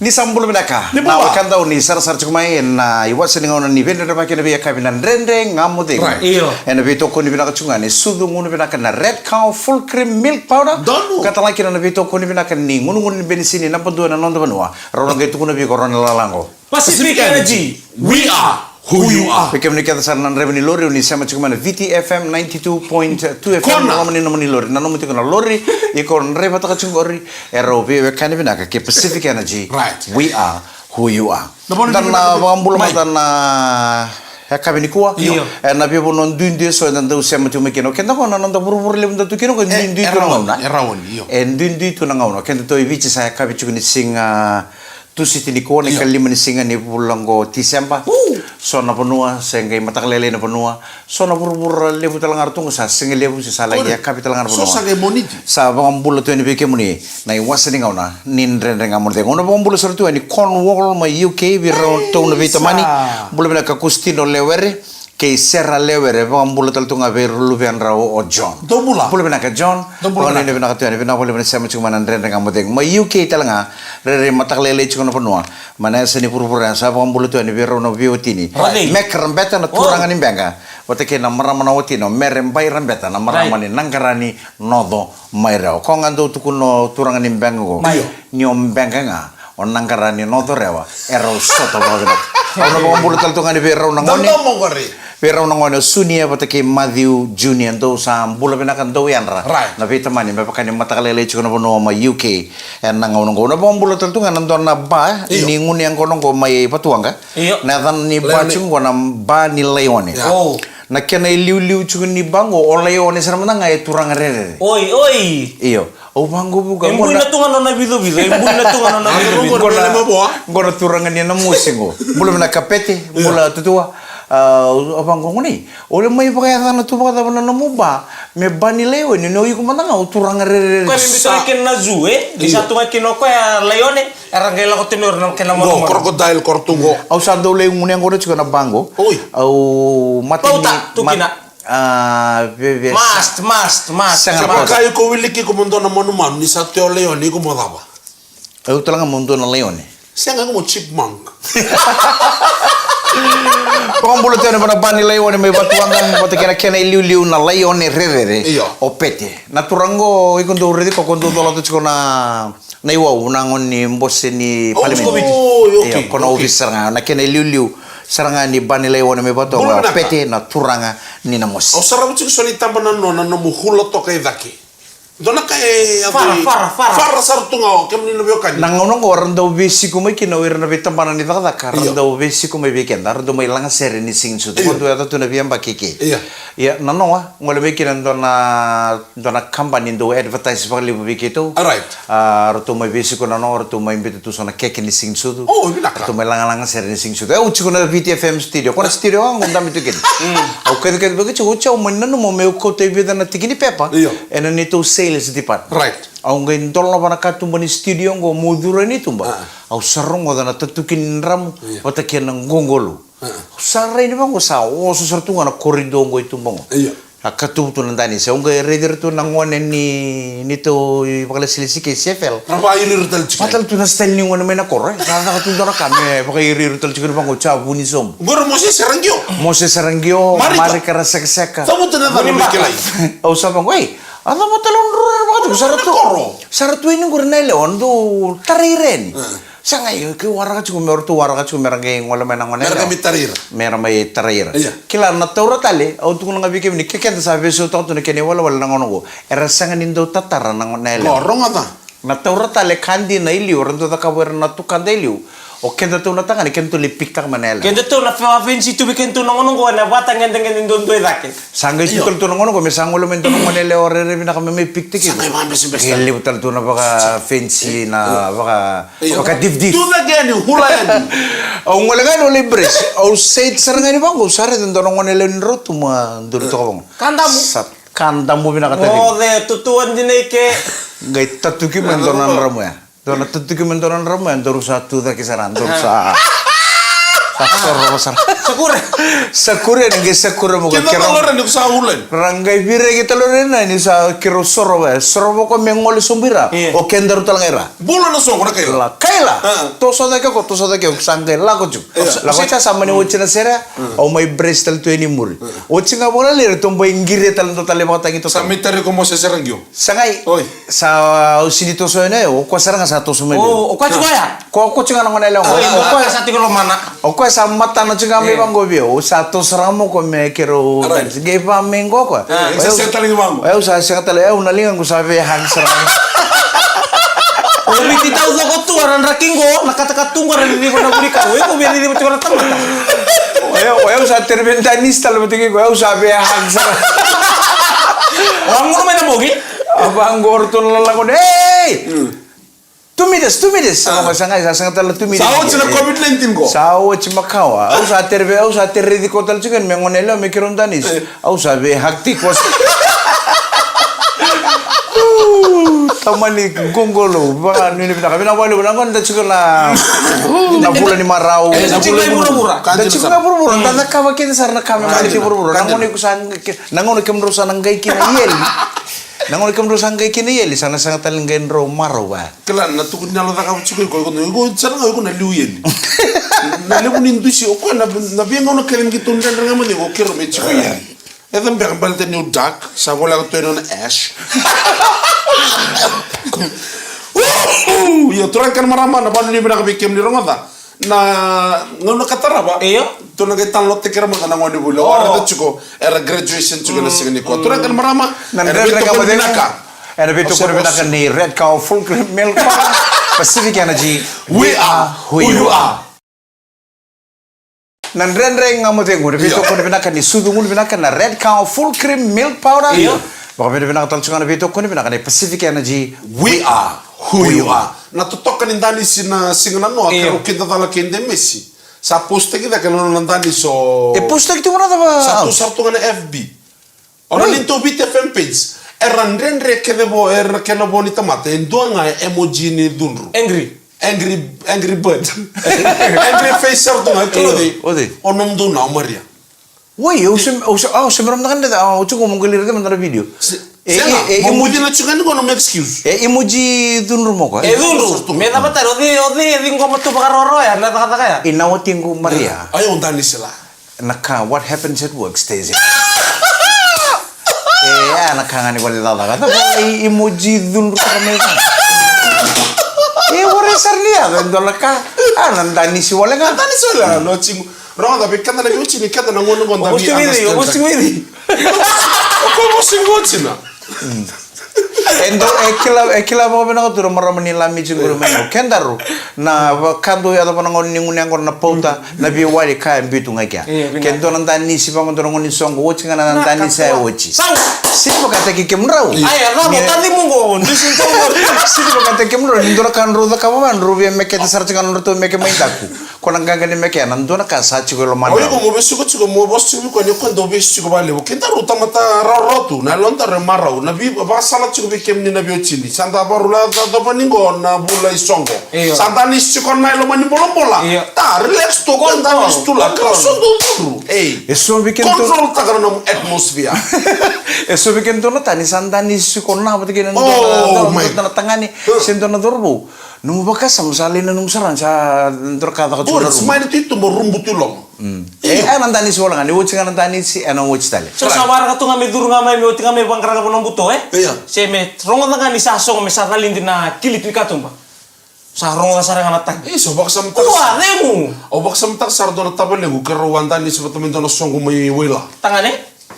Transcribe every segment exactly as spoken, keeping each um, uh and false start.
Ni sa bula vinaka. Ni bula. Na wekadau ni sarasara tiko mai ena iwase ni gauna ni veidredrevaki ena veiyakavi na Dredre Ga Mo Cegu. Right. Io. Ena veitokoni vinaka tiko ga ni sucu gunu vinaka na Red Cow Full Cream Milk Powder. Donu. Ka talaki na veitokoni vinaka ni gunugunu ni benisini naba dua ena noda vanua. Rau na qai tukuna vei iko rau na lalago. Pacific Energy, we are who you are. Vei kemuni kece sara na draiva ni lori, ni sema tiko mai na V T F M ninety-two point two F M. Kona. Na loma ni nomuni lori, na nomu tiko na lori, iko draivataka tiko qori, e rau veiwekani vinaka kei Pacific Energy. Right. We are who you are. Na vanua. Da na vakabula mada na yakavi nikua. Io. E na veivanua duidui eso eda dau sema tiko mai kina. O keda qo na noda vuravura levu da tu kina qo, e duidui tu na gauna. E rawa ni, io. E duidui tu na gauna. Keda tu i Viti sa yakavi tiko ni siga Tusiti nikua, na ikalima ni siga ni vula qo Tiseba. Woo! So na vanua se qai mataka lailai na vanua. So na vuravura levu tale ga ra tu qo sa siga levu se sa lagi yakavi tale ga na vanua. So sa qai Moniti. Sa vakabula tu yani vei kemuni na iwase ni gauna ni Dredre Ga Mo Cegu. Gauna vakabula sara tu yani Cornwall mai U K, vei rau tou na veitamani. Bula vinaka Kustino Lewere. Kei Sera Lewere, vakabula tale tu ga vei ira luvedrau o John. Dou bula. Bula vinaka John. Dou bula. Vakabula vinaka tu yani, vinaka vakalevu na sema tiko mai na Dredre Ga Mo Cegu. Mai U K tale ga, rairai mataka lailai tiko na vanua. Mai na yasa ni vuravura ya, sa vakabula tu yani vei rau na veiwatini. Right. Mac Rabeta na turaga ni Beqa. Vata kei na marama na watina o Mere Bai Rabeta na marama ni Naqarani Noco mai Rewa. Ko ga dou tukuna o turaga ni Beqa qo. Mai. Ni o Beqa ga. O Naqarani Noco Rewa, e rau sota vakavinaka. Au na vakabula tale tu ga ni vei rau na gone. Vei rau na gone o Sunia vata kei Matthew Junior, dou sa bula vinaka dou yadra. Right. Na veitamani me vaka ni mataka lailai tiko na vanua mai U K. E na gauna qo na vakabula tale tu ga na dua na ba ni gunu yaqona qo mai Vatuwaqa. Io. Na yacana ni ba tiko qo na Ba ni Laione. Na kena iliuliu tiko ni ba qo o Laione sara mada ga e turaga rerere. Oi, oi. Io. Au vaqo vuqa. E bui na tu ga nona vicovico, e bui na tu ga nona vicovico. Qo na turaga ni na mosi qo. Bula vinaka Pete, bula Tutua. Au vaqo goni. O le mai vakayacana tu vakacava na nomu ba me Ba ni Laione, ni o iko mada ga o turaga rerere. Koya me biuta ga kina na zoo, e? Ni sa tu ga kina o koya Laione, era qai lako tu ni ora na kena mo crocodile, koro tu qo. Au sa dau lai gunu yaqona tiko na ba qo. Oi. Au mata ni. Pauta, tu kina. A, veve. Must, must, must. Sega na pauta. Vaka iko wiliki iko mo dua na manumanu, ni sa tu o Laione iko mo cava? Au tale ga mo dua na laione. Sega, iko mo chipmunk. Vakabula tu yani vua na Ba ni Laione mai Vatuwaqa, vata kei na kena iliuliu na laione rerere. Io. O Pete. Na turaga qo, iko dou raici ko, ko dou colata tiko na Na iwau, na gone ni bose ni palimedi. Oi, okay, io, ko na ovisa sara ga na kena iliuliu sara ga ni Ba ni Laione mai Vatuwaqa, o Pete na turaga ni na mosi. Au sarava tiko so ni taba na nona, na nomu hula toka i cake. Dua na ka e fara, fara, fara. Fara sara tu ga o kemuni na veiwekani. Na gauna qo ra dau veisiko mai kina o ira na veitabana ni cakacaka, ra dau veisiko mai vei keda, ra dau mai lagasere ni siga ni sucu. Io. Ko dua e yaco tu na veiyabaki ke. Io. Ia, na noa, gole mai kina dua na dua na kabani dau advertise vakalevu vei keitou. Alright. A, ratou mai veisiko na noa, ratou mai biuta tu so na keke ni siga ni sucu. O, vinaka. Ratou mai lagalaga sere ni siga ni sucu. E, au tiko na V T F M studio. Ko na studio au dabe tu kina. Mm. Au kacivi, kacivi, kacivi, au mai nanuma meu kauta e vica na tiki ni pepa. Io. Ena neitou sales department. Right. Au qai dola na va na katuba ni studio qo meu curu yani i tuba. Ah. Au sa rogoca na tatuki ni dramu. Io. Vata kei na qoqolou. Ah. Au sa rai ni vaqo sa oso sara tu ga na corridor qo i tuba qo. Io. A katuvu tu na danisi. Au qai raici ira tu na gone ni, neitou ivakalesilesi kei C F L. Ra vakairiiri tale tiko. Vaka tale tu na style ni gone mai na koro, e. Sa caka tu dua na ka me vakairiiri tale tiko ni vaqo, sa vu ni sobu. Qori Moses Saraqio. Moses Saraqio, Marika. Marika Rasekaseka. Cavuta na cava me kilai. Au sa vaqo, ei, a cava tale o drau rere vaka tu, sa ra tu. Sa ra tu ini qori na yalewa, dou tarai ira yani. Sa qai, ke waraka tiko me ratou waraka tiko me ra qai gole mai na gone yalewa. Me ra mai tarai ira. Me ra mai tarai ira. Io. Kila na taura tale, au tukuna ga vei kemuni, ke keda sa veisautaka tu na kena iwalewale na gauna qo. Era sega ni dau tatara na gone yalewa. Qo, rogoca. Na taura tale ka dina i liu, era dau cakava ira na tukada i liu. O kedatou na tagane, kedatou lai pikitaka mai na yalewa. Kedatou na fe-, fenisi tu vei kedatou na gauna qo, ena vata gedegede duadua i cake. Sa qai tu tale tu na gauna qo, me sa gole mai dua na gone yalewa rairai vinaka me mai pikitaki. Sa qai vakabesebese. Qai levu tale tu na vakafenisi, na vaka, vakadivdiv. Tu cake yani, hula yani. Au gole ga yani, au lai brace. Au set sara ga yani vaqo, au sa raica dua na gone yalewa ni rau tu ma duri toka vaqo. Kadamu. Sa kadamu vinaka tale. Moce, tutua dina i ke. Qai tatuki mai dua na dramu ya. Dua na tatuki mai dua na dramu ya, daru sa tu cake sara, daru sa. Sa sorova sara. Sakura. Sakura, ni qai sakura mo ka. Keda keirau lora ni ko sa ula ni. Ra qai viraki tale o ira na ni sa keirau sorova, sorova ko me gole sobu ira. Io. O kedaru tale ga ira. Bula na soqo na kaila. La kaila. Ah. Toso cake ko, toso cake ko, sa qai lako tiko. Io. Lako tiko sa mani oti na sere. Mm. Au mai brace tale tu yani muri. Mm. Oti ga vakalalai ra tou bai qiri tale dua tale vakatagi toso. Sa mai tari ko mo se sere qio. Sa qai. Oi. Sa au sini toso ena, o koya sara ga sa toso mai. O, o koya tiko ya? Ko, ko tiko ga na gone yalewa. Oi, o koya sa tiko lomana. O koya sa matana tiko ga mai vaqo vei au. Sa toso sara ga mo ko me keirau. Alright. Qai va mai qo koya. Ah. Sa sega tale ni vaqo. Au sa sega tale, au na ligaqu sa veihag sara ga. O Viti taucoko tu, era draki qo, na katakata tu qo, era ririva na vuli ka. O iko via ririva tiko na tamata. O yau, o yau sa tere vei Danisi tale vata kei koya, o yau sa veihag sara. O a gunu mai na bogi. A vaqo ratou na lako ni, "Ei! Mm. Two meters, two meters." Ah. Sa qai, sa sega tale two meters. Sa oti na COVID nineteen qo. Sa oti makawa. Au sa tere vei, au sa tere raici koya tale tiko me gone yalewa me keirau Danisi. Eh. Au sa veihag tiko. Tamani qo, qo lo, vakanuinui vinaka. Vinaka vakalevu na gone da tiko na, na vula ni marau. Eh, na vula ni vuravura. Da tiko na vuravura. Mm. Da cakava kece sara na ka me mani tiko vuravura. Na gauna iko sa, na gauna kemudrau sa na qai kina yeli. Na gauna kemudrau sa qai kina yeli, sa na sega tale ni qai drau marau va. Kila na tukuni na lo cakava tiko iko, iko, iko sara ga iko na liu yeli. Na levu ni dusi, o koya na, na veigauna kece me keitou dredre ga mai, o keirau me tiko yeli. E ca beka baleta niu dark, sa voleka tu e nona ash. Io, turaga kei na marama, na vakanuinui vinaka vei kemuni rogoca. Na gauna ka tarava. Io. Tou na qai talanoataki ira mada na gone vuli. Oh. Au raica tiko, era graduation tiko na siga nikua. Turaga kei na marama, na ena dredre veitokoni vinaka. Ena veitokoni vinaka ni Red Cow Full Cream Milk Pacific Energy. We are who you are. Na Dredre Ga Mo Cegu, na veitokoni vinaka ni sucu gunu vinaka na Red Cow Full Cream Milk Powder. Io. Vakavinavinaka tale tiko ga na veitokoni vinaka ni Pacific Energy. We are who you are. Na totoka ni danisi na siga nanoa, keirau kidacala kei Demesi. Sa postaki cake na nona danisi o. E postaki tu ga na cava? Sa tu sara tu ga na F B. O na neitou Viti F M page. Era dredre kece vo, era kena vo ni tamata. E dua ga e emoji ni cudru. Angry. Angry, angry bird. Angry face sara tu ga. Io, o cei? O nomudou na o Maria. Oi, au se, au se, au se mera mada ga dredre, au tiko mo qai raica mada na video. Sega, e, e, mo muci na tiko ga ni qo nomu excuse. E emoji cudru mo ko. E cudru. Me cava tale, o cei, o cei e ciqoma tu vakaroaroa ya, na cakacaka ya. Ina watiqu Maria. Ai, o danisi la. Na ka, what happens at work stays at work. E, a, na ka ga ni vale cakacaka. Cava e emoji cudru taka mai. E, vore sara ni yaco e dua na ka. A, na danisi wale ga. Danisi wale ga, no timu. Rogoca vei keda na veiwatini, keda na gone qo da via understand. O ko vosiviti. O ko vosiviti na. E dau, e kila, e kila vakavinaka tu na marama ni Lami tiko qori mai. Kedaru na vakadua e yaco vaka na gauna ni gunu yaqona na pauta, na veiwali ka e biu tu ga i kea. Ke dua na danisi vaka dua na gauna ni soqo, oti ga na danisi e oti. Sini vakataki kemudrau. Sini vakataki kemudrau, ni dua na ka drau cakava va, drau via meketa sara tiko ga na nodratou meke mai daku. Ko na qaqa ni meke, na dua na ka sa tiko e lomadrau. O iko mo veisiko tiko, mo vosa tiko vei koya ni o koya dau veisiko vakalevu. Kedaru tamata rawarawa tu, na yalodaru e marau, na vei, vakasala tiko vei kemuni na veiwatini. Sa da vakarau la cava ni qo na vula i soqo. Io. Sa danisi tiko na i loma ni bolabola. Io. Ta, relax tu, ko danisi tu la, ka so dau cudru. Ei. E so vei kemudou. Control taka na nomu atmosphere. E so vei kemudou na tani, sa danisi tiko na vata kei na dua na, dua na tagane, se dua na cauravou. Nomu vakasama sa lai nanuma sara ni sa dua na ka caka tiko na rumu. Smile tu i tuba, rubu tu i loma. E, ena danisi wale ga, ni oti ga na danisi, ena oti tale. So sa waraka tu ga me curu ga mai, me oti ga me vaqara ga vua na buto, e? Io. Se me rogoca ga ni sa sogo, me sa calidi na kili tu i katuba. Sa rogoca sara ga na tagi. E, so vakasamataka. Ua, cegu. Au vakasamataka sara dua na tavalequ, keirau a danisi vata mai dua na soqo mai Waila. Tagane?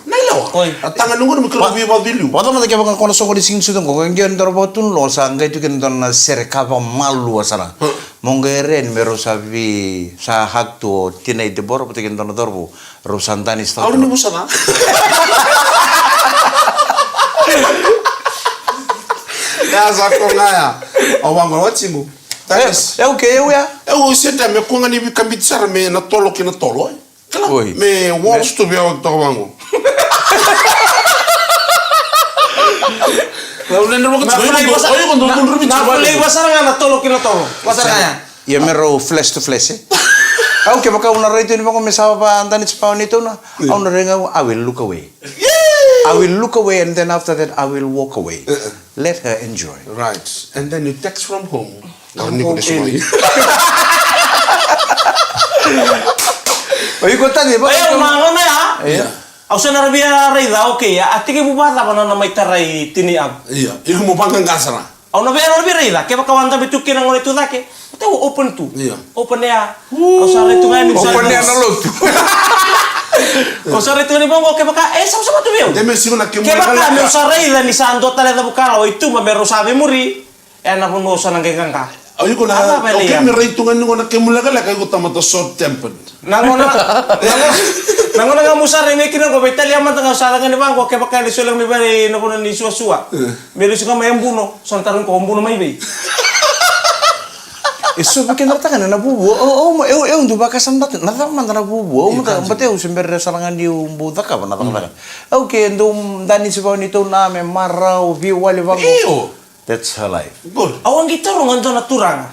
Na yalewa. Oi. A tagane qo na me keirau veivakaciliu. Vata mada kevaka ko na soqo ni siga ni sucu qo, qai dua na vakatunuloa sa qai tu kina dua na sere ka vakamalua sara. Mo qai rai ni me rau sa vei, sa hug tu o tinai Debora vata kei dua na cauravou. Rau sa danisi. Au ni vusa na. Ya sa ko ga ya. Au vaqo, watiqu. E, e, okay, e, uya. E, au senta me ko ga ni veikabiti sara me na tolo ki na tolo, e. Kila, oi. Me walls tu via toka vaqo. Na flavor sara ga na tolo ki na tolo. Vasara ga ya. Ia me rau flesh to flesh, e? Au kevaka au na rai tu ni vaqo me sa va danisi pa ni tauna, au na rai ga, I will look away. I will look away and then after that I will walk away. Let her enjoy. Right. And then you text from home. Au ni ko de sumai. O iko tani, va. Io, ma gona ya. Io. Au sa na ravia raica, okay, a tekivu vacava na nona mai tarai tini au. Io, iko mo vaqaqa sara. Au na via, au na via raica, kevaka au a dabe tu kina gona tu cake. Te au open tu. Io. Open ya. Au sa rai tu ga ni sa. Open ya na lotu. Au sa rai tu ga ni vaqo kevaka, e, sa, sa tu vei au. Kevaka me au sa raica ni sa dua tale cavu kalawa i tuba me rau sa veimuri. E na vanua au sa na qai qaqa. Au iko na, okay, me rai tu ga ni gona kemu lekaleka, iko tamata short tempered. Na gona, na gona, na gona ga mu sa rai me kina qo, veitalia mada ga au sa laga ni vaqo, kevaka e lesu leqa mai vale na vanua ni suasua. Me lesu ga mai e buno, so na taro qo buno mai vei. E so vei keda na tagane na vuvu, o, o, o, eu, eu dau vakasama bata, na cava mada na vuvu, au mada, bata eu se bera sara ga ni eu bau cakava na cakacaka. Au ke dau danisi vau ni tou na me marau, veiwali vaqo. Io. That's her life. Good. Au a qai taroga e dua na turaga.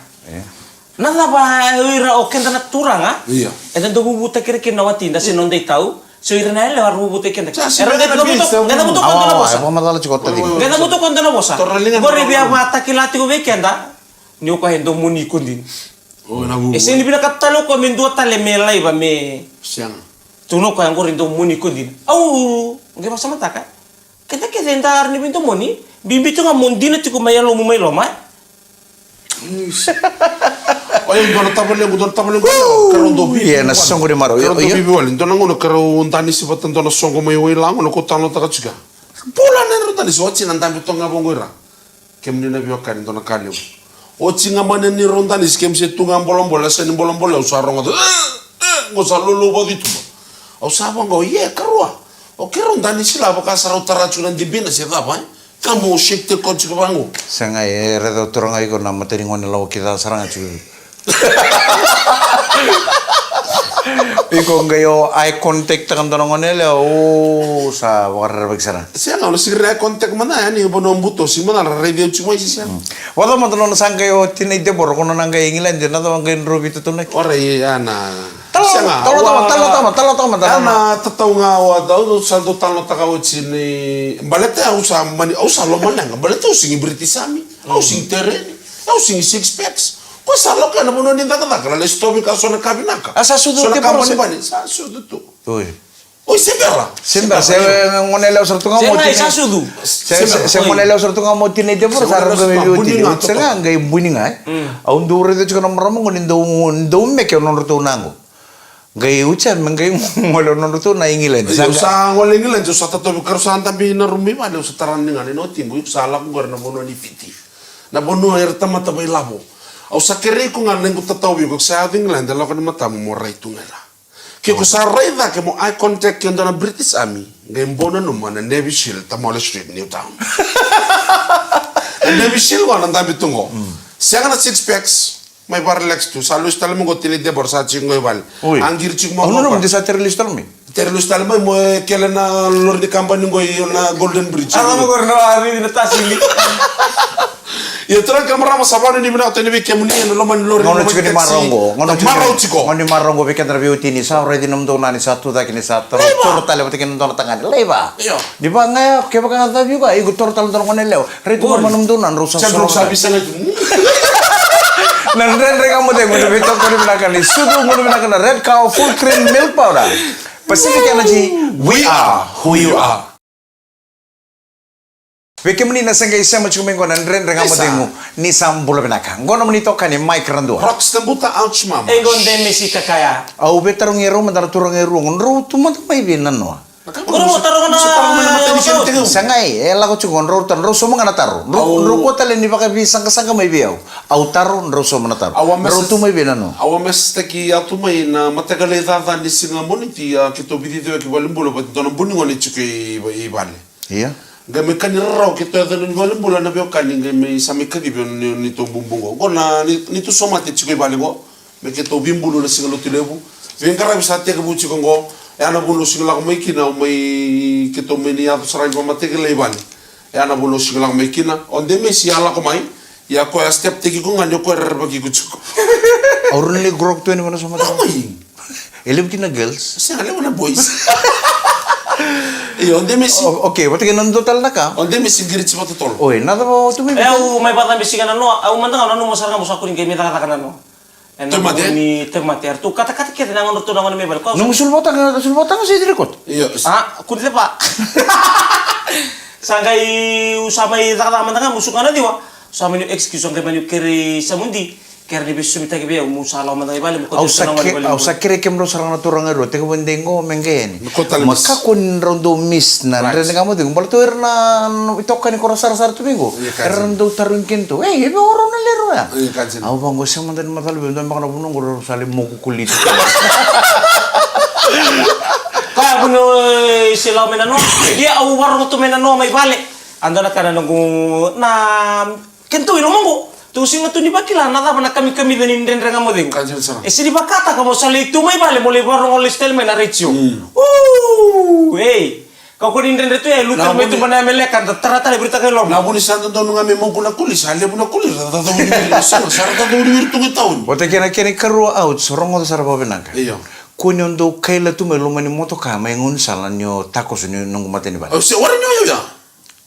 Na cava o ira o keda na turaga? Io. Eda dau vuvutaki ira kina na watida se noda itau. Se o ira na yalewa era vuvutaki keda. Sa era qai cavuta, qai cavuta ko dua na vosa. Qai cavuta ko dua na vosa. Qori via vatakila tiko vei keda. Ni o koya e dau moni iko dina. E sega ni vinakata tale o koya me dua tale me laiva me. Sega. Tukuna o koya qori e dau moni iko dina. Au qai vakasamataka. Keda kece eda rawa ni veidomoni, bibi tu ga mo dina tiko mai yalomu mai loma, e? Oi, dua na tavalequ, dua na tavalequ. Karau dau vivi. Ia, na soqo ni marau. Karau dau vivi wale. Dua na gauna karau danisi vata dua na soqo mai Wailago, na ko talanoataka tiko. Bula na rau danisi, oti na dabe toka ga vaqo ira. Kemuni na veiwekani, dua na ka levu. Oti ga mani ni rau danisi, kemu se tu ga bolabola, sa ni bolabola, au sa rogoca. Qo sa lolou vauci tu. Au sa vaqo, ie, karua. O keirau danisi la vaka sa rau tara tiko na dibina se cava, e? Ka mo shake te ko tiko vaqo. Sega, e raica o turaga iko na mata ni gone lawa kica sara ga tiko. Iko qai o eye contact taka dua na gone yalewa, o sa vakarerevaki sara. Sega, au na sega ni eye contact mada yani, vanua buto, sega mada na raici au tiko mai, sega. Vacava mada nona sa qai o tinai Debora, ko nona qai England, na cava qai drau veitataunaki? Ora, ia na. Tala, sega, tala, tala, tala, tala, tala, tala. Ia na tatau ga au a dau, au sa dau talanoataka oti ni, baleta au sa mani, au sa lomaleqa, baleta au sigi British Army, au sigi tereni, au sigi six packs. Ko sa lako ena vanua ni cakacaka, na lesu tovi ka so na ka vinaka. A sa sucu Debora se? So na ka banibani, sa sucu tu. Oi. Oi, se bera. Se bera, se gone yalewa sara tu ga mo tinai. Se, se gone yalewa sara tu ga mo tinai Debora, sa rau qai mai veiwatini. Oti sara ga qai buni ga, e. Au dau raica tiko na marama qo ni dau, dau meke o nodratou na qo. Qai oti ya me qai gole o nodratou na England. Io, sa gole England, au sa tatovi, karau sa dabe na rumu i vale, au sa tara ni ga ni na watiqu, iko sa lako qori na vanua ni Fiti. Na vanua era tamata vailavo. Au sa kerei iko ga na iqu tatau vei iko, sa yaco England, lako ni matamu mo rai tu ga i ra. Ke ko sa rai cake mo eye contact kei dua na British Army, qai bau nanuma na Navy SEAL, Tamale Street, Newtown. Na Navy SEAL qo na dabe tu qo. Sega na six packs, mai vakarelax tu. Sa lesu tale mai qo tinai Debora sa tiko qo i vale. Oi. A qiri tiko mai qo. Au nanuma ni sa tere lesu tale mai. Tere lesu tale mai mo kele na lori ni kabani qo i na Golden Bridge. A lako qori na wavivi na tasili. Ia turaga kei na marama, sa vanuinui vinaka tu yani vei kemuni ena loma ni lori, gauna tiko ni marau qo, gauna tiko ni marau qo vei keda na veiwatini, sa raici nomudou na ni sa tu cake ni sa toro, toro tale vata kei na dua na tagane. Laiva. Io. Ni vaka ga ya, kevaka ga cavi iko, iko toro tale dua na gone yalewa. Raici tu ga mai nomudou na drau sa soro. Na Dredre Ga Mo Cegu, na veitokoni vinaka ni sucu, gunu vinaka na Red Cow Full Cream Milk Powder. Pacific Energy, we are who you are. Vei kemuni na sa qai sema tiko mai qo na Dredre Ga Mo Cegu, ni sa bula vinaka. Qo nomuni itokani Mike Radua. Rox Tabuta, ouch mama. E qo Demesi Takaya. Au veitarogi rau mada na turaga e rua qo, drau tu mada mai vei nanoa. Qo drau taroga na, sa qai, e lako tiko qo, drau taro, drau sauma ga na taro. Drau, drau kua tale ni vakaveisaqasaqa mai vei au. Au taro, drau sauma na taro. Drau tu mai vei nanoa. Au a message-taki au tu mai na mataqali caca ni siga Moniti, a keitou veiciciyaki valenibula vata dua na buni gone tiko i vale. Ia. Qai mai kani rarawa keitou yaco ni valenibula na veiwekani, qai mai sa mai kacivi ni, neitou bubu qo. Qo na, ni, neitou somate tiko i vale qo. Me keitou veibulu na siga Lotulevu. Veiqaravi sa tekivu tiko qo. E a na vuna au sigi lako mai kina, au mai keitou mai ni yaco sara ni vakamataqali i vale. E a na vuna au sigi lako mai kina. O Demesi a lako mai. Ia koya a step-taki iko ga ni o koya rerevaki iko tiko. Au rui na lai grok tu yani vana sa mata. Oi. E levu kina girls. Sega, levu na boys. Io, o de mesi. O, okay, vata kei na dua tale na ka. O de mesi giriti vata tolo. Oi, na cava o tu mai. E, au mai vata mesi ga na noa, au mada ga na noa mo sara ga mo sa kuri qai mai cakacaka na noa. E na Taumate? Ni taumate, eratou katakata kece na gauna ratou na gauna mai vale. Nomu sulu vata ga, sulu vata ga se iri koto. Io. A, kuni lepa. Sa qai u sa mai cakacaka mada ga, musuka na ciwa. Sa mai ni excuse, sa qai mai ni kere sa mudi. Kere ni vesumitaki vei au, mu sa lako mada ga i vale, mu Au kauta sa na gauna i ke-, vale. Au sa kere kemudrau sara ga na turaga e rua, tekivu e dei qo me qai yani. Me kauta tale. Ma misi. Kakua ni drau dau miss na Right. dredre ga mo cegu, baleta o ira na, na itokani ko ra sarasara tu mai qo. Io, ka Era dina. Dau tarogi kedatou. Ei, e vei o rau na lewe rua ya? Io, ka dina. Au vaqo, sega mada ni macala vei, dua beka na vanua qo rau sa lai moku kuliti. Ka vuna, e, se lako mai na noa. Ia au varogo tu mai na noa mai vale. A dua na ka na noqu, na Kedatou i loma qo, tou sega tu ni vakila na cava na kamikamica ni dredre ga mo cegu. Ka dina sara. E sega ni vakataka mo sa lai tu mai vale mo lai vakarorogo lesu tale mai na retio. Mm. Uu, ei. Kakua ni dredre tu ya, e lutu mai tu mai na yameleka, da tara tale, viritaka i loma. Na vu ni sa dodonu ga me moku na kuli, sa levu na kuli, ra cacau ni viri, sa ra cacau ni viri tu ga i tauni. Vata kei na kena ikarua, ouch, rogoca sara vakavinaka. Io. Kua ni o dou kaila tu mai loma ni motoka mai gaunisala ni o takoso ni noqu matanivale. Au se, warai ni o yau ya.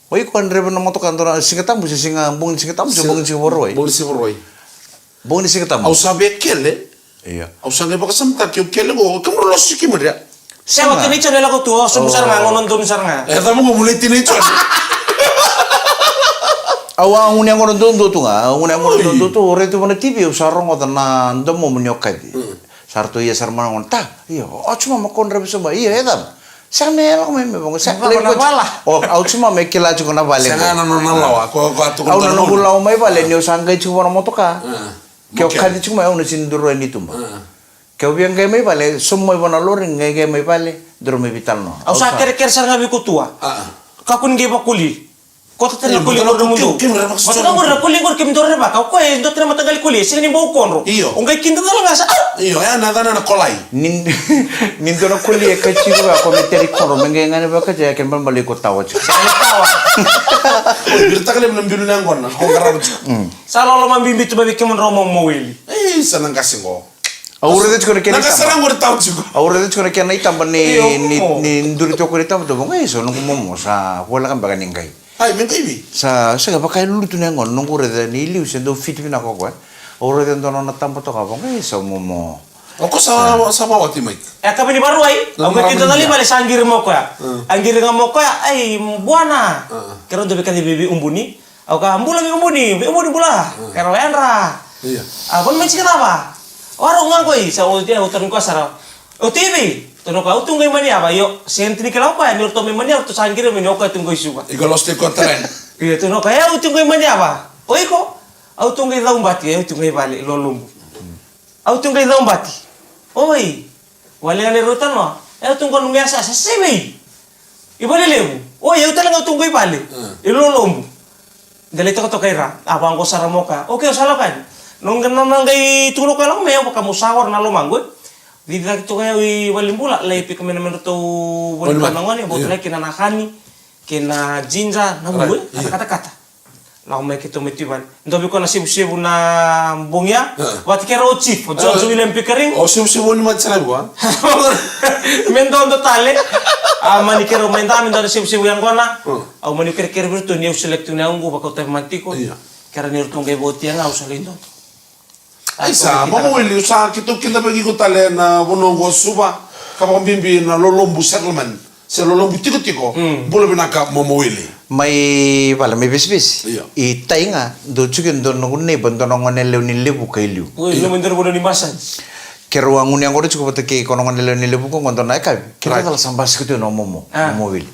O iko a draiva na motoka dua na Siga Tabu se Siga, bogi ni Siga Tabu se Siga, bogi ni Siga Vakarauwai? Bogi ni Siga Vakarauwai. Bogi ni Siga Tabu. Au sa via kele. Io. Au sa qai vakasamataka ke o kele qo, kemudrau lako siki madria. Sega. Sega, tinai Jone lako tu, o sobu sara ga, o na donu sara ga. E cava qo, mulai tinai Jone. Au a gunu yaqona duadua tu ga, au gunu yaqona duadua tu, au raica tu vana T V, au sa rogoca na domomu ni o kaci. Mm. Sa ratou ia sara mai na gone, ta, io, o Jumama ko draiva sobu, io, e cava? Sega me lako mai me vaqo, sega. Cava na vala? O, o Jumama e kila tiko na vale. Sega na nona lawa, ko, ko a tukuna. Au na noqu lawa mai vale, ni o sa qai tiko vua na motoka. Ke o kaci tiko mai, au na sega ni duru yani tuba. Ke o via qai mai vale, sobu mai vua na lori, qai qai mai vale, duru mai veitalanoa. Au sa kerekere sara ga vei iko tu a. Kakua ni qai vakuli. Koto tale na koli qori na mudu. Vata na koli qori, kemudou rerevaka. O koya e dua tale na mataqali koli, e sega ni bau kodro. Io. O qai kida tale ga sa, ah! Io, ya na yacana na kolai. Ni, ni dua na koli e kaci vaka, ko me teri kodro, me qai gane vaka, ya kena balebale iko tawa tiko. Sega ni tawa. Oi, viritaka levu na bilu na yaqona, ko qarava tiko. Mm. Sa loloma bibi tu mai vei kemudrau momo wili. Ei, sa na qase qo. Au raica tiko na kena itaba. Na qase qori tawa tiko. Au raica tiko na kena itaba ni, ni, ni duri tiko na itaba, tou vaqo, ei, sa noqu momo, sa voleka beka ni qai. Ai, me qai vei? Sa, sa vaka e lulutu na yaqona, noqu raica ni liu se dau fiti vinaka o koya. Au raica e dua na nona taba toka, vaqo, e sa momo. O koya sa, sa vawati mai. E kava ni varuai, au qai kida tale i vale sa qiri mai o koya. A qiri ga mai o koya, ai, buana. Keirau dau veikaci vei, vei Ubuni. Au kaya, bula vei Ubuni, vei Ubuni bula. Keirau yadra. Io. A, vanua mai tiko cava? O Aro ga qoi, sa o, au tarogi koya sara. O tu i vei? Tukuna o koya, au tu qo i Maniyava, io, sega ni kila o koya ni ratou mai Maniyava, ratou sa qiri mai ni o koya tu qo i Suva. Iko lost iko tale. Io, tukuna o koya, e, au tu qo i Maniyava. O iko? Au tu qo i Caubati, e, au tu qo i vale, i Lolobu. Au tu qo i Caubati. Oi. Wale ga na rau tanoa. E, au tu qo noqu yasayasa, se i vei? I Valelevu. Oi, au tale ga au tu qo i vale. I Lolobu. Da lai tokatoka i ra, a vaqo sara mai o koya. Okei, au sa lako yani. Noqu na, na qai tukuna o koya lako mai, au vaka meu sa ora na lomaqu, e. Cici cake toka o yau i valenibula, lai pika mai na medratou valenibula na gone, bau talai kei na nakani, kei na jinja, na vulu, e. Katakatakata. Lako mai keitou mai tu i vale. Dua vei koya na sevusevu na bogi ya. Vata kei rau o chief, o George William Pickering. O sevusevu ni mati sara vua. Me dodo tale. A mani keirau mai da, me dua na sevusevu yaqona. Au mani kerekere vei iratou ni au select tu na yaqu, vakau tauvimate tiko. Io. Kerea ni ratou qai votia ga, au sa lai dodo. Ai sa, Momo Wili, au sa keitou kidavaki iko tale na vanua qo Suva, ka vakabibi na Lolobu settlement, se Lolobu tikotiko. Bula vinaka Momo Wili. Mai vale, mai Vesivesi. Io. I tai ga, dou tiko e dua noqu neighbor, dua na gone yalewa ni Levuka i liu. Oi, io. Mai dua na vanua ni massage. Keirau a gunu yaqona tiko vata kei koya na gone yalewa ni Levuka qo, dua na yakavi. Keirau cala sa basika tu na Momo, Momo Wili.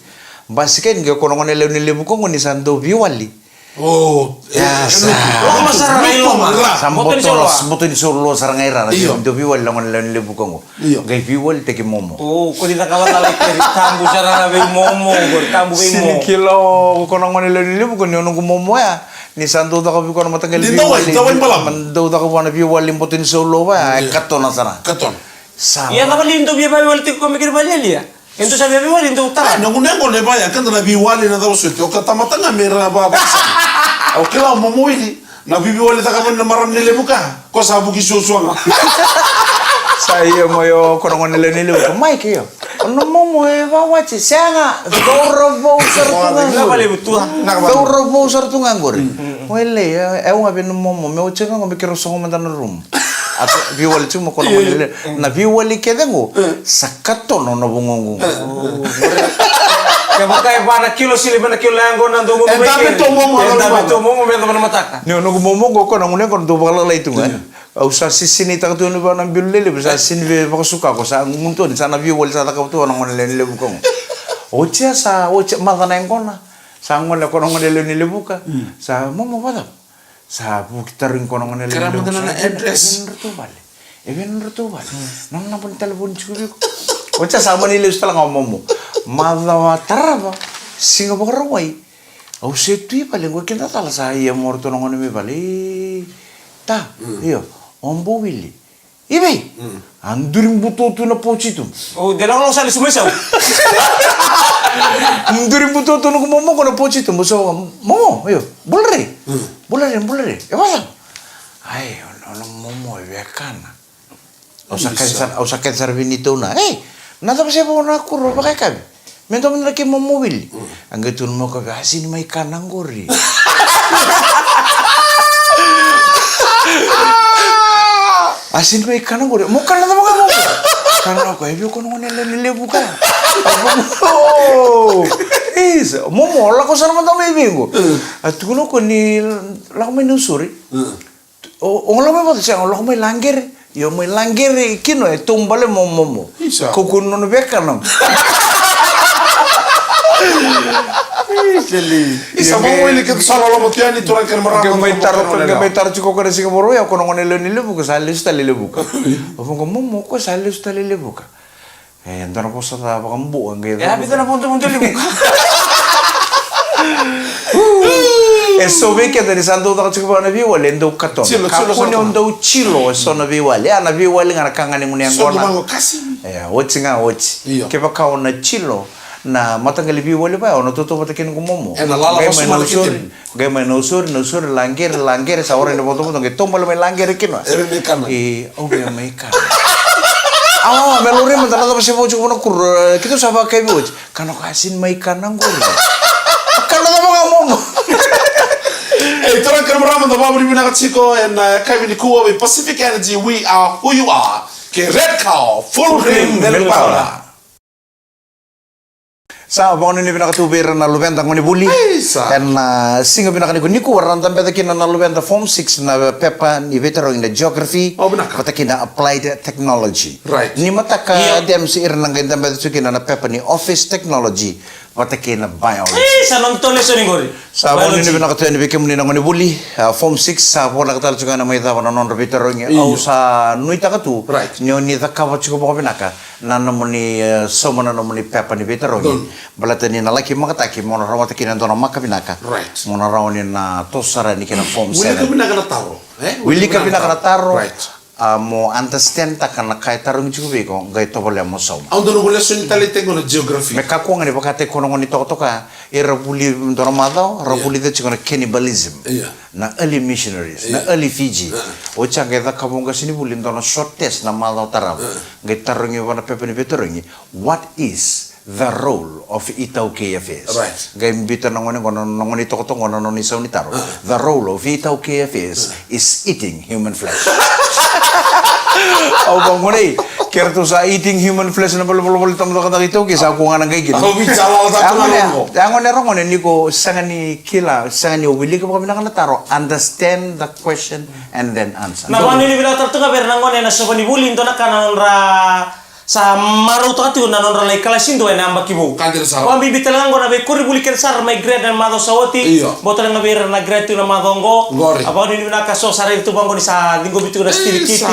Basika yani qo koya na gone yalewa ni Levuka qo ni sa dau veiwali. O, e, sa. Loma sara ga i loma. Sa boto ni solo sara ga i ra, na dau veiwali na gone yalewa ni Levuka qo. Io. Qai veiwalitaki Momo. O, ko ni cakava cala i keri, tabu sara ga vei Momo, ko tabu vei Momo. Sega ni kila o koya na gone yalewa ni Levuka ni o noqu momo ya. Ni sa dau caka vei koya na mataqali veiwali. Dau caka vua na veiwali boto ni solo va ya, e katona sara. Katona. Sa. Ia cava li dau via veiwalitaki koya me kena vale ya? E dua sa via veiwali, dua tara. Ai, na gunu yaqona e vaya, keda na veiwali na cava soti, o ka tamata ga me ra vavasama. Au kila o Momo Wili, Na viviwali caka mai na marama ni Levuka. Ko sa vuki suasua ga. Sa ia mai o ko na gone lewe ni Levuka. Mike, io. O na momo e vawati, sega. Cauravou sara tu ga qori. Cauravou sara tu ga qori. O e lei, e, e au ga vei na momo. Me oti ga qo me keirau sogo mada na room. A viviwali tiko mai ko na gone lewe. Na viviwali kece qo. Sa katono na vugoqu. Kevaka e va na kilo sili mai na kilo na yaqona dou gudu mai keri. E dabe tou momo, e dabe tou momo me yacova na mataka. Ni o noqu momo qo ko na gone qo na dou vakalalai tu ga. Au sa sisini taka tu ni va na bilu lelevu, sa sini vei vakasuka ko sa guguntoni, sa na viviwali sa cakava tu na gone lewe ni Levuka qo. Oti ya sa, oti ya maca na yaqona. Sa gole ko na gone lewe ni Levuka. Sa momo vacava. Sa vuki tarogi ko na gone lewe ni Levuka. Kera mada na address. E vei nodratou vale? E vei nodratou vale? Nona naba ni talevoni tiko vei iko. Oti ya sa mani lesu tale ga o momo. Macawa tarava, siga Vakarauwai. Au se tu i vale qo keda cala sa ia mo ratou na gone mai vale. Ita, io, o bau wili. I vei? A duri buto tu na pochi tu. O de lako lako sa lesu mai sau. Duri buto tu na noqu momo ko na pochi tu. Momo, io, bula rai. Bula rai, bula rai. E vacava? Ai, o na momo e vekana. Au sa kaya sara, au sa kaya sara vei neitou na, ei, na cava se vo na kuro vakayakavi? Me dua mada na kei momo wili. A qai tukuna mai o koya, a sini mai kana qori. A sini mai kana qori. Mo kana cava ga momo? Kana o koya, e vei o koya na gone lewe ni Levuka? Isa, momo, lako sara mada mai vei qo. A tukuna o koya ni lako mai Nausori. O, o lako mai vata sega, o lako mai Laqere. Io, mai Laqere kina e taubale mo momo. Isa. Kaukauwa ni nona vekana. Isa li. Isa, momo ili keitou sa loloma tu yani, turaga kei na marama. Qai mai taro, qai mai taro tiko ko na siga Vakarauwai, ko na gone lewe ni Levuka, sa lesu tale i Levuka. O vaqo momo, ko sa lesu tale i Levuka. E, dua na vosa ca vakabua qai. E, a vica na vodovodo Levuka. E so vei keda ni sa dau caka tiko vaka na veiwali, e dau katoa. Kakua ni o dau tilo e so na veiwali. A na veiwali ga na ka ga ni gunu yaqona. E, oti ga oti. Kevaka o na tilo na mataqali veiwali vaya, o na tautauvata kei noqu momo. Qai mai Nausori, Nausori, Laqere, Laqere, sa warai na vodovodo, qai taubale mai Laqere kina. E, au via mai kana. Awa, me laurai mada na cava se vo tiko vua na kuro, e, keitou sa vakayakavi oti. Kana o koya a sini mai kana qori. Kana cava ga momo. E, turaga kei na marama, da vakavinavinaka tiko ena, e, yakavi nikua vei Pacific Energy, we are who you are. Kei Red Cow, full cream milk powder. Sa vakanuinui vinaka tu vei ira na luveda gonevuli. Ena siga vinaka nikua, nikua era na dabeca kina na luveda Form six na pepa ni veitarogi na Geography vata kei na Applied Technology. Ni mataka Dems era na qai dabeca tu kina na pepa ni Office Technology vata kei na Biology. Sa vakanuinui vinaka tu yani vei kemuni na gonevuli. A, Form six sa voleka tale tu ga na mai cava na nodra veitarogi. Au sa nuitaka tu ni o ni cakava tiko vakavinaka na nomuni, e, sauma na nomuni pepa ni veitarogi. Baleta ni na laki makataki mo na rawata kina e dua na maka vinaka. Mo na rawa ni na toso sara yani kina Form seven. Wilika vinaka na taro. A, mo understand taka na ka e tarogi tiko vei iko, qai tovolea mo sauma. Au dau noqu lesoni tale tiko na Geography. Me kakua ga ni vakataki koya na gone ni tokatoka, era vuli dua na macawa, ra vulica tiko na cannibalism. Na early missionaries, na early Fiji. Oti a qai cakava o qasenivuli dua na short test na macawa tarava. Qai tarogi vua na pepa ni veitarogi, what is the role of iTaukei Affairs? Qai biuta na gone qo, na gone tokatoka qo, na nona isau ni taro. The role of iTaukei Affairs is eating human flesh. Au vaqo nei, ke ratou sa eating human flesh na valevolevole tamata cakacaka iTaukei, sa kua ga na qai kina. A gone era gone ni ko sega ni kila, sega ni o wilika vakavinaka na taro, understand the question and then answer. Na vakanuinui vinaka tale tu ga vei ira na gone na sova ni vuli, dua na ka na nodra sa marautaka tiko na nodra lai kalasi dua ena yabaki vou. Vakabibi tale ga qo na veikoronivuli kece sara mai grade na macawa sa oti. Bau tale ga vei ira na grade tu na macawa oqo. A vakanuinui vinaka, so sa raica tu vaqo ni sa ciqomi tiko na stilikiti.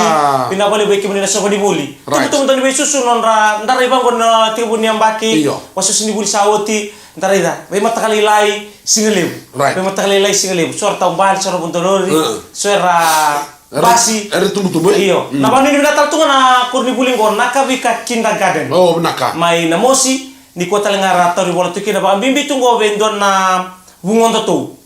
Vinaka vakalevu vei kemuni na sova ni vuli. Tubutubu dau ni veisusu nodra darai vaqo na tekivu ni yabaki. Vakasoso ni vuli sa oti. Da raica, veimataka lailai, siga levu. Veimataka lailai, siga levu. So era taubale, so era vodo lori, so era basi. Era tubutubu, e? Io. Na vakanuinui vinaka tale tu ga na koronivuli qo, Nakaviika Kindergarten. Mai Namosi, nikua tale ga ra tauri vola tu kina, vakabibi tu qo vei dua na vugodatou.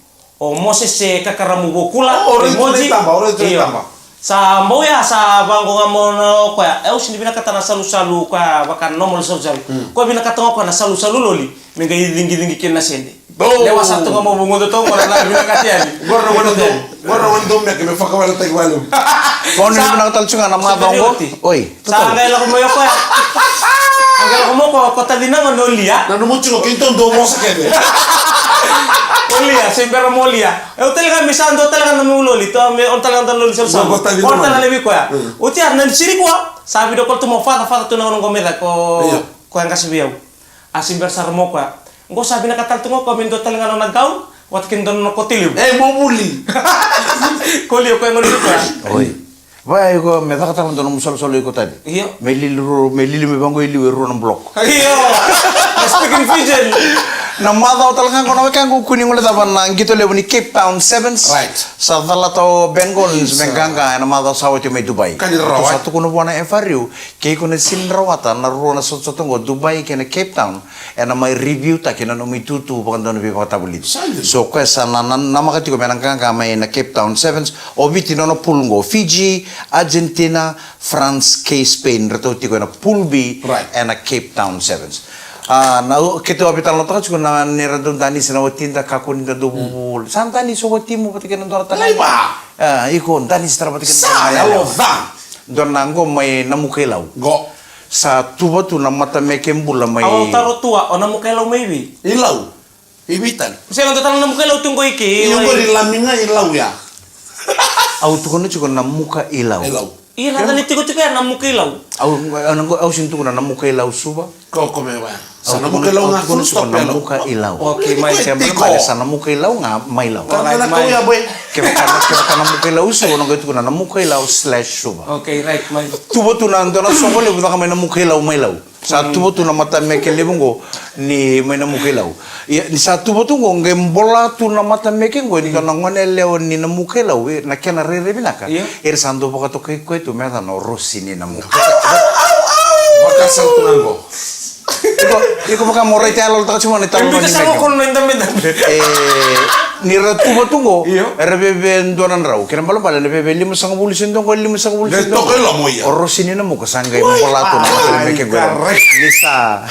O Moses e kakaramu vou kula. O, o rai tu na itaba, o rai tu na itaba. Sa bau ya, sa vaqo ga mo na o koya. E, au sini vinakata na salusalu koya vaka normal salusalu. Koya vinakata ga koya na salusalu loli. Me qai cigicigi kina na sede. Lewa sa toka mo vugoto toka na vinakata yani. Qori na wani dou, qori na wani dou meke me fakawaletaki vale. Ko ni vinakata tale tiko ga na macawa qo. Oi. Sa qai lako mai o koya. A qai lako mai o koya, ko tacina ga ni o Lia. Na nomu tiko keitou dou vosa kece. O Lia, se bera mo Lia. E, o tale ga me sa dua tale ga na nomu loli, to me o tale ga na loli sa sa. Ko tale ga na levi koya. O tia na siri koya. Sa video call tu mo fata fata tu na ono qo me da ko ko qasi vei au. A se bera sara mo koya. Qo sa vinakata tale tu ga o koya me dua tale ga na nona gaun. Vata kei na dua na nona kote levu. E, mo vuli. Ko Lia o koya qo levu koya. Oi. Vaya iko me caka tale na dua na musalusalu iko tani. Io. Me lili rua, me lili me vaqo i liu e rua na block. Io. Na speaking Fijian. Na macawa tale ga qo na wekaqu kua ni gole cava na qito levu ni Cape Town Sevens. Right. Sa calata o Bengals me qaqa ena macawa sa oti mai Dubai. Ka ni rawa. Sa tukuna vua na F R U, ke iko na sini rawata na rua na sotasota qo Dubai kei na Cape Town. Ena mai review taki na nomu itutu vakadua na veivakatavulici. So koya sa na, na, namaka tiko me na qaqa mai na Cape Town Sevens. O Viti nona pool qo, Fiji, Argentina, France kei Spain. Ratou tiko ena pool B. Right. Ena Cape Town Sevens. A, na keitou a veitalanoataka tiko na nira dau danisi na watida, kakua ni da dau vuvulu. Sa danisi o watimu vata kei na dua na tagane. A, iko danisi tara vata kei na dua na tagane. Dua na qo mai Namuka i Lau. Qo. Sa tuva tu na matameke bula mai. Au taro tua, o Namuka i Lau mai vei? I Lau. I vei tale? Sega, dua tale na Namuka i Lau tu qo i ke. Io, qori Lami ga i Lau ya. Au tukuna tiko Namuka i Lau. I Lau. Ira tale tiko tiko ya Namuka i Lau. Au, au, au sini tukuna Namuka i Lau Suva. Ko, ko me vaya. Sa Namuka i Lau ga full stop ya Lau. Namuka i Lau. Okay, mai. Sa Namuka i Lau ga mai Lau. Right, mai. Kevaka, kevaka Namuka i Lau Suva, na qai tukuna Namuka i Lau slash Suva. Okay, right, mai. Tuva tu na dua na soqo levu caka mai Namuka i Lau mai Lau. Sa tuva tu na matameke levu qo ni mai Namuka i Lau. Ia, ni sa tuva tu qo, qai bola tu na matameke qo, e dua na gone yalewa ni Namuka i Lau, e, na kena rairai vinaka. Io. Era sa dau vakatokai koya tu me yacana o Rosi ni Namuka. Au, au, au, au. Vakasau tu ga qo. Iko, iko vaka mo raita yaloyalotaka tiko mai na talo ni meke. E, ni ra tuva tu qo, io, era veve dua na drau. Kena balebale, na veve limasagavulu se dua qo, limasagavulu se dua qo. O Rosi ni Namuka sa qai bola tu na matameke qo. Ni sa,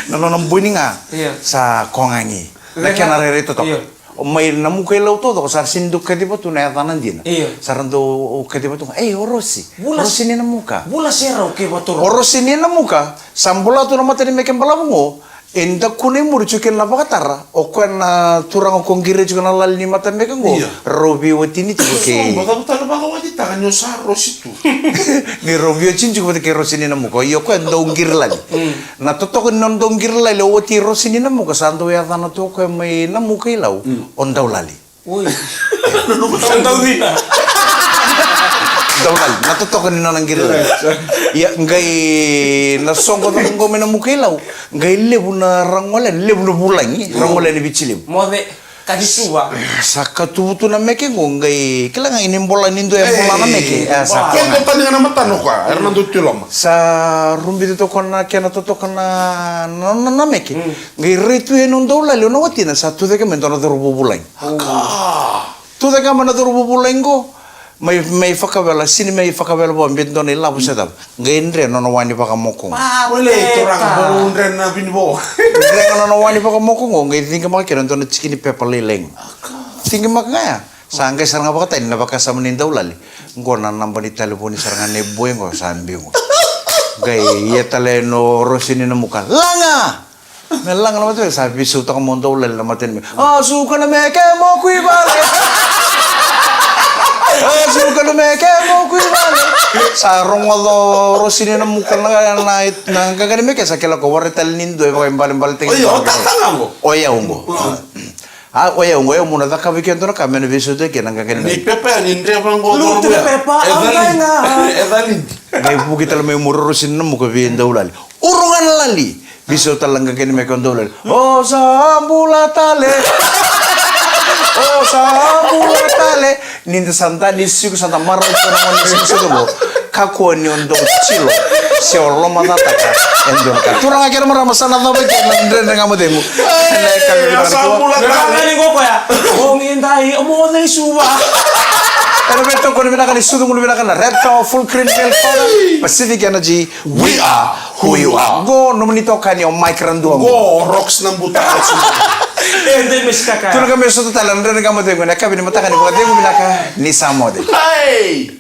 na nona boni ga, io, sa kogagi. Na kena rairai totoka. Io. O mai Namuka i Lau taucoko sa ra sini dau kaciva tu na yacana dina. Io. Sa ra dau kaciva tu ga, "Ei, o Rosi. Vula Rosi ni Namuka." Vula se rau kei vatoro. O Rosi ni Namuka, sa bola tu na matanimeke balavu qo, e dakuna i muri tiko kina na vakatara, o koya na turaga ko qiri tiko na lali ni matanimeke qo, io, rau veiwatini tiko kei. Sa bau cavu tale vakawati taka ni o sa Rosi tu. Ni rau veiwatini tiko vata kei Rosi ni Namuka, io koya dau qiri lali. Mm. Na totoka ni nona dau qiri lali o wati Rosi ni Namuka, sa dau yacana tu o koya mai Namuka i Lau, mm, o Daulali. Oi. Sa dau cina. Daulali, na totoka ni nona qiri lali. Ia, qai na soqo caka qo mai Namuka i Lau, qai levu na ra gole yani, levu na vulagi, ra gole yani Viti levu. Moce. Ka ni Suva. Sa katuvu tu na meke qo, qai kila ga ni bola ni dua e bola na meke. E, sa bola. Kena tani ga na matana o koya, era na dau tu i loma. Sa rubici toka na kena totoka na, na, na, na meke. Mm. Qai rai tu yani o Daulali, o na watina, sa tucake mai dua na cauravou vulagi. Aka. Tucake mai na cauravou vulagi qo. Mai, mai fakavela, sini mai fakavela vua, bita dua na ilavo se cava. Qai dre nona wa ni vakamoko qo. Wele, turaga, bau dre na vinivo. Dre ga nona wa ni vakamoko qo, qai ciqimaka kina dua na tiki ni pepa lailai qo. Ciqimaka ga ya. Sa qai sara ga vakatani na vakasama ni Daulali. Qo na naba ni talevoni sara ga nei boi qo, sa biu qo. Qai ia tale no Rosi ni Namuka. Laga! Me laga na matanimeke, sa veisautaka mai o Daulali na matanimeke. A, suka na meke mo kui vale. A, suka na meke mo kui vale. Sa rogoca o Rosi ni Namuka na, na, na qaqa ni meke, sa kila ko warai tale ni dua e vakaibalebaletaki. O yau, o tata ga qo. O yau qo. Mm. A, o yau qo, o yau mo na cakava kina dua na ka me na veisautaki kina na qaqa ni meke. Ni pepa ya, ni dreva qo. Lutu na pepa, e cali. E cali. Qai vuki tale mai muri o Rosi ni Namuka vei Daulali. Uru ga na lali. Veisau tale na qaqa ni meke o Daulali. O sa bula tale. O sa bula tale. Ni da sa danisi tiko, sa da marau tiko na gone ni siga qo. Kakua ni o dau tilo se o lomacataka e dua na ka. Turaga kei na marama, sa na cava kina na Dredre Ga Mo Cegu. Ena yakavi vinaka nikua. Sa bula tale. Ni qo koya. O qidai, o moce i Suva. Ena veitokoni vinaka ni sucu bula vinaka na Red Power Full Cream Milk Powder, Pacific Energy, we are who you are. Qo nomuni itokani o Mike Radua. Qo Rocks na buta. E, de me sikaka. Turaga, me sota tale na Dredre Ga Mo Cegu ena yakavi ni mataka ni vakacegu vinaka, ni sa moce. Hey!